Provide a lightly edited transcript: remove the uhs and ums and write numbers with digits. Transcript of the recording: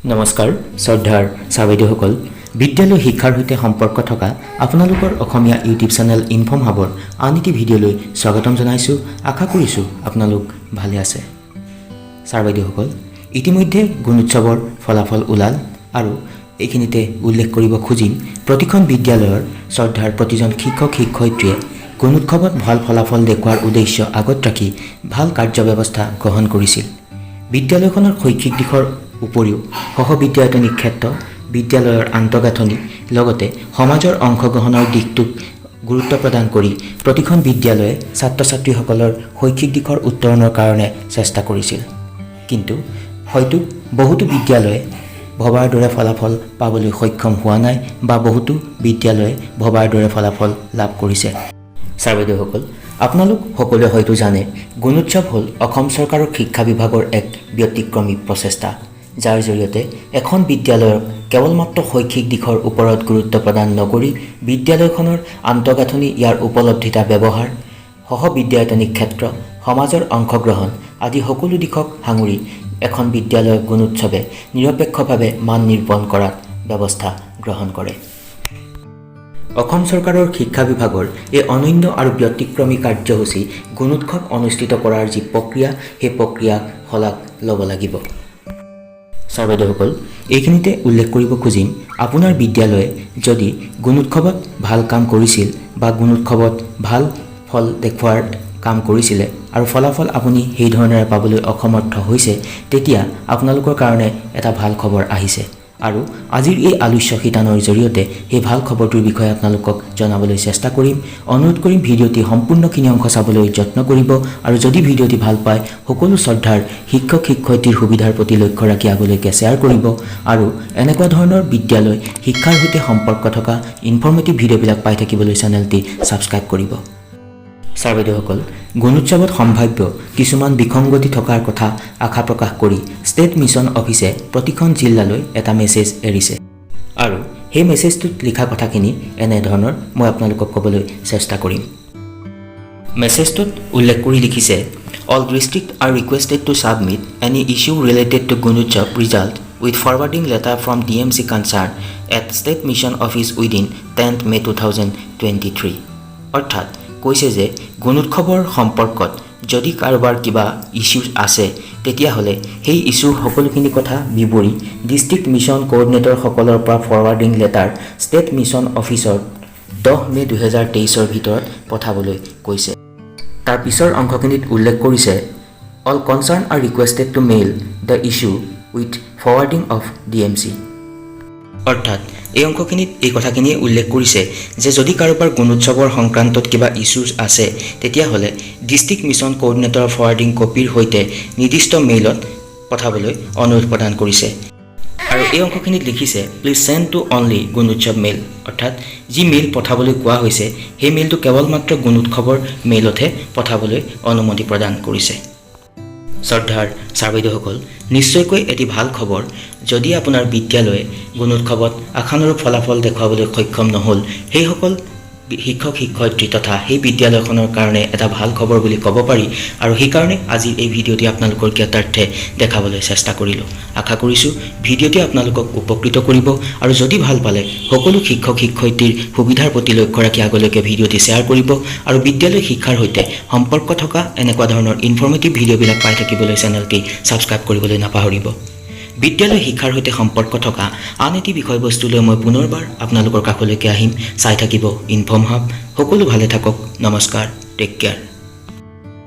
নমস্কাৰ শ্ৰদ্ধাৰ ছাৰ বাইদেউসকল। বিদ্যালয় শিক্ষাৰ সৈতে সম্পৰ্ক থকা আপোনালোকৰ অসমীয়া ইউটিউব চেনেল ইনফৰ্ম হাবৰ আন এটি ভিডিঅ'লৈ স্বাগতম জনাইছোঁ। আশা কৰিছোঁ আপোনালোক ভালে আছে। ছাৰ বাইদেউসকল, ইতিমধ্যে গুণোৎসৱৰ ফলাফল ওলাল আৰু এইখিনিতে উল্লেখ কৰিব খুজিম, প্ৰতিখন বিদ্যালয়ৰ শ্ৰদ্ধাৰ প্ৰতিজন শিক্ষক শিক্ষয়িত্ৰীয়ে গুণোৎসৱত ভাল ফলাফল দেখুওৱাৰ উদ্দেশ্য আগত ৰাখি ভাল কাৰ্যব্যৱস্থা গ্ৰহণ কৰিছিল। বিদ্যালয়খনৰ শৈক্ষিক দিশৰ উপৰিও সহবিদ্যায়তনিক ক্ষেত্ৰ, বিদ্যালয়ৰ আন্তঃগাঁথনি, লগতে সমাজৰ অংশগ্ৰহণৰ দিশটোক গুৰুত্ব প্ৰদান কৰি প্ৰতিখন বিদ্যালয়ে ছাত্ৰ ছাত্ৰীসকলৰ শৈক্ষিক দিশৰ উত্তৰণৰ কাৰণে চেষ্টা কৰিছিল। কিন্তু হয়তো বহুতো বিদ্যালয়ে ভবাৰ দৰে ফলাফল পাবলৈ সক্ষম হোৱা নাই বা বহুতো বিদ্যালয়ে ভবাৰ দৰে ফলাফল লাভ কৰিছে। ছাৰ বাইদেউসকল, আপোনালোক সকলোৱে হয়তো জানে, গুণোৎসৱ হ'ল অসম চৰকাৰৰ শিক্ষা বিভাগৰ এক ব্যতিক্ৰমী প্ৰচেষ্টা, যাৰ জৰিয়তে এখন বিদ্যালয়ক কেৱল মাত্ৰ শৈক্ষিক দিশৰ ওপৰত গুৰুত্ব প্ৰদান নকৰি বিদ্যালয়খনৰ আন্তঃগাঁথনি, ইয়াৰ উপলব্ধিতা ব্যৱহাৰ, সহ বিদ্যায়তনিক ক্ষেত্ৰ, সমাজৰ অংশগ্ৰহণ আদি সকলো দিশক সাঙুৰি এখন বিদ্যালয়ক গুণোৎসৱে নিৰপেক্ষভাৱে মান নিৰূপণ কৰাত ব্যৱস্থা গ্ৰহণ কৰে। অসম চৰকাৰৰ শিক্ষা বিভাগৰ এই অনন্য আৰু ব্যতিক্ৰমী কাৰ্যসূচী গুণোৎসৱ অনুষ্ঠিত কৰাৰ যি প্ৰক্ৰিয়া, সেই প্ৰক্ৰিয়াক শলাগ ল'ব লাগিব। ছাৰ বাইদেউসকল, এইখিনিতে উল্লেখ কৰিব খুজিম, আপোনাৰ বিদ্যালয়ে যদি গুণোৎসৱত ভাল কাম কৰিছিল বা গুণোৎসৱত ভাল ফল দেখুওৱাৰ কাম কৰিছিলে আৰু ফলাফল আপুনি সেই ধৰণেৰে পাবলৈ অসমৰ্থ হৈছে, তেতিয়া আপোনালোকৰ কাৰণে এটা ভাল খবৰ আহিছে আৰু আজিৰ এই আলোচ্য শিতানৰ জৰিয়তে সেই ভাল খবৰটোৰ বিষয়ে আপোনালোকক জনাবলৈ চেষ্টা কৰিম। অনুৰোধ কৰিম, ভিডিঅ'টি সম্পূৰ্ণখিনি অংশ চাবলৈ যত্ন কৰিব আৰু যদি ভিডিঅ'টি ভাল পায়, সকলো শ্ৰদ্ধাৰ শিক্ষক শিক্ষয়িত্ৰীৰ সুবিধাৰ প্ৰতি লক্ষ্য ৰাখি আগলৈকে শ্বেয়াৰ কৰিব আৰু এনেকুৱা ধৰণৰ বিদ্যালয় শিক্ষাৰ সৈতে সম্পৰ্ক থকা ইনফৰ্মেটিভ ভিডিঅ'বিলাক পাই থাকিবলৈ চেনেলটি ছাবস্ক্ৰাইব কৰিব। ছাৰ বাইদেউসকল, গুণোৎসৱত সম্ভাৱ্য কিছুমান বিসংগতি থকাৰ কথা আশা প্ৰকাশ কৰি ষ্টেট মিছন অফিচে প্ৰতিখন জিলালৈ এটা মেছেজ এৰিছে আৰু সেই মেছেজটোত লিখা কথাখিনি এনেধৰণৰ, মই আপোনালোকক ক'বলৈ চেষ্টা কৰিম। মেছেজটোত উল্লেখ কৰি লিখিছে, "All district are requested to submit any issue related to Gunotsav result with forwarding letter from DMC concern at State Mission Office within 10th May 2023." অৰ্থাৎ কৈছে যে গুণোৎসৱৰ সম্পৰ্কত যদি কাৰোবাৰ কিবা ইছ্যু আছে, তেতিয়াহ'লে সেই ইছ্যুৰ সকলোখিনি কথা বিৱৰি ডিষ্ট্ৰিক্ট মিছন কোঅৰ্ডিনেটৰসকলৰ পৰা ফৰৱাৰ্ডিং লেটাৰ ষ্টেট মিছন অফিচত 10 মে' 2023ৰ ভিতৰত পঠাবলৈ কৈছে। তাৰ পিছৰ অংশখিনিত উল্লেখ কৰিছে, "All concern are requested to mail the issue with forwarding of DMC." অৰ্থাৎ এই অংশখিনিত এই কথাখিনিয়ে উল্লেখ কৰিছে যে যদি কাৰোবাৰ গুণোৎসৱৰ সংক্ৰান্তত কিবা ইছ্যুজ আছে, তেতিয়াহ'লে ডিষ্ট্ৰিক্ট মিছন কোঅৰ্ডিনেটৰ ফৰৱাৰ্ডিং কপিৰ সৈতে নিৰ্দিষ্ট মেইলত পঠাবলৈ অনুৰোধ প্ৰদান কৰিছে। আৰু এই অংশখিনিত লিখিছে, "Please send to only Gunotsav mail." অৰ্থাৎ যি মেইল পঠাবলৈ কোৱা হৈছে, সেই মেইলটো কেৱল মাত্ৰ গুণোৎসৱৰ মেইলতহে পঠাবলৈ অনুমতি প্ৰদান কৰিছে। শ্ৰদ্ধাৰ ছাৰ বাইদেউসকল, নিশ্চয়কৈ এটি ভাল খবৰ। যদি আপোনাৰ বিদ্যালয়ে গুণোৎসৱত আশানুৰূপ ফলাফল দেখুৱাবলৈ সক্ষম নহ'ল, সেইসকল শিক্ষক শিক্ষয়িত্ৰী তথা সেই বিদ্যালয়খনৰ কাৰণে এটা ভাল খবৰ বুলি ক'ব পাৰি। আৰু সেইকাৰণে আজিৰ এই ভিডিঅ'টি আপোনালোকৰ জ্ঞাতাৰ্থে দেখাবলৈ চেষ্টা কৰিলোঁ। আশা কৰিছোঁ ভিডিঅ'টি আপোনালোকক উপকৃত কৰিব আৰু যদি ভাল পালে, সকলো শিক্ষক শিক্ষয়িত্ৰীৰ সুবিধাৰ প্ৰতি লক্ষ্য ৰাখি আগলৈকে ভিডিঅ'টি শ্বেয়াৰ কৰিব আৰু বিদ্যালয় শিক্ষাৰ সৈতে সম্পৰ্ক থকা এনেকুৱা ধৰণৰ ইনফৰ্মেটিভ ভিডিঅ'বিলাক পাই থাকিবলৈ চেনেলটি ছাবস্ক্ৰাইব কৰিবলৈ নাপাহৰিব। বিদ্যালয় শিক্ষাৰ সৈতে সম্পৰ্ক থকা আন এটি বিষয়বস্তু লৈ মই পুনৰবাৰ আপোনালোকৰ কাষলৈকে আহিম। চাই থাকিব ইনফৰ্ম হাব। সকলো ভালে থাকক। নমস্কাৰ, টেক কেয়াৰ।